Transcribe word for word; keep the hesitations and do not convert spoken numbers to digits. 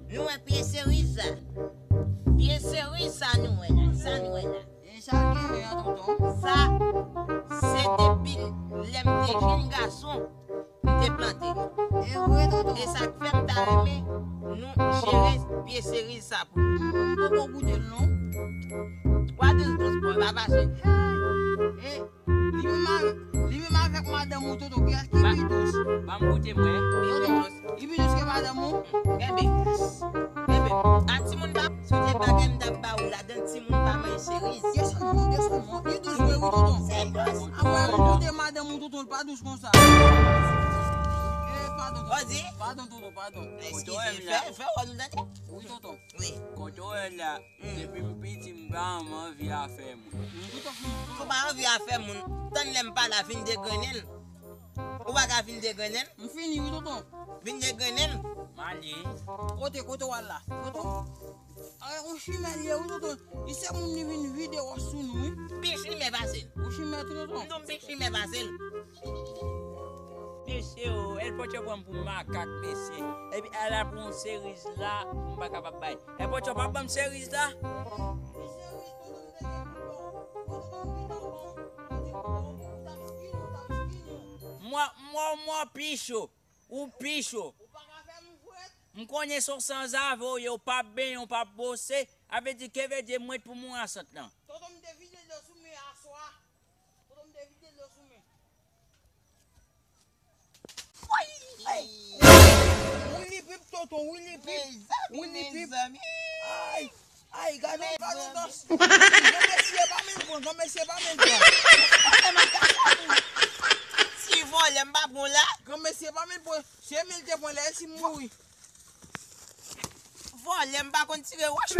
Nou wè pye seriz sa. Pye seriz sa nou wè la. Sa nou wè la. E sa l genyen an, tonton? Sa, se depi lè m te jenn gason, m te plante li. E vre, tonton? E sa k fè m ta renmen nou jere pye seriz sa pou nou. M poko goute l, non. Twa dous dous, bò, pa fache. E, li menm avèk, li menm avèk madanm ou, tonton, kiyès ki pi dous? Ban m goute, mwen. Tonton, li pi dous ke madanm ou? Kenbe. Kenbe. A timoun pa, si w te bagay m t ap ba ou ladan, timoun pa manje seriz. Desann non, desann non. Li dous vre wi, tonton. Se dous. Apre, kote madanm ou, tonton, l pa dous konsa. E, padon, tonton. Padon, tonton, padon. Eskize, fè, fè wòl ou tande. Wi, tonton. Wi. Kote w wè la, depi m piti, m pa janm anvi afè moun. Ou pa anvi afè moun. Tann lè m pale a, vin degrennen l. Ou pa ka vin degrennen l? M fini wi, tonton. Vin degrennen l. M ale. Kote, kote w al la? Tonton. Ay, yon chimè li ye wi, tonton. Li se moun li vin vide wòch sou nou wi. Pi chimè pase l. Yon chimè tou, tonton. M di w m pi chimè pase l. Mesye o, El Pocho pran m pou makak, mesye. Epi ala pou yon seriz la, m pa kapab bay. El Pocho pa ban m seriz la. Mwa, mwa, mwa pi cho. Ou pi cho. M konnen se yon sanzave w ye, w p ap benyen, w p ap bwose. A vle di, ke vle di m ret pou mouri nan sant lan. Tonton, m te vide dlo sou men aswè a. Tonton, m te vide dlo sou men. Woy! Ay! Willy Pip, tonton, Willy Pip. Mezanmi, Willy Pip. Mezanmi. Ay! Ay, gade, gade, gade. Granmesye pa menm pran, granmesye pa menm pran. Si vòlè m pa pran la. Granmesye pa menm pran. Se men l te pran la, e si m mouri. Vòlè, m pa konn tire wòch.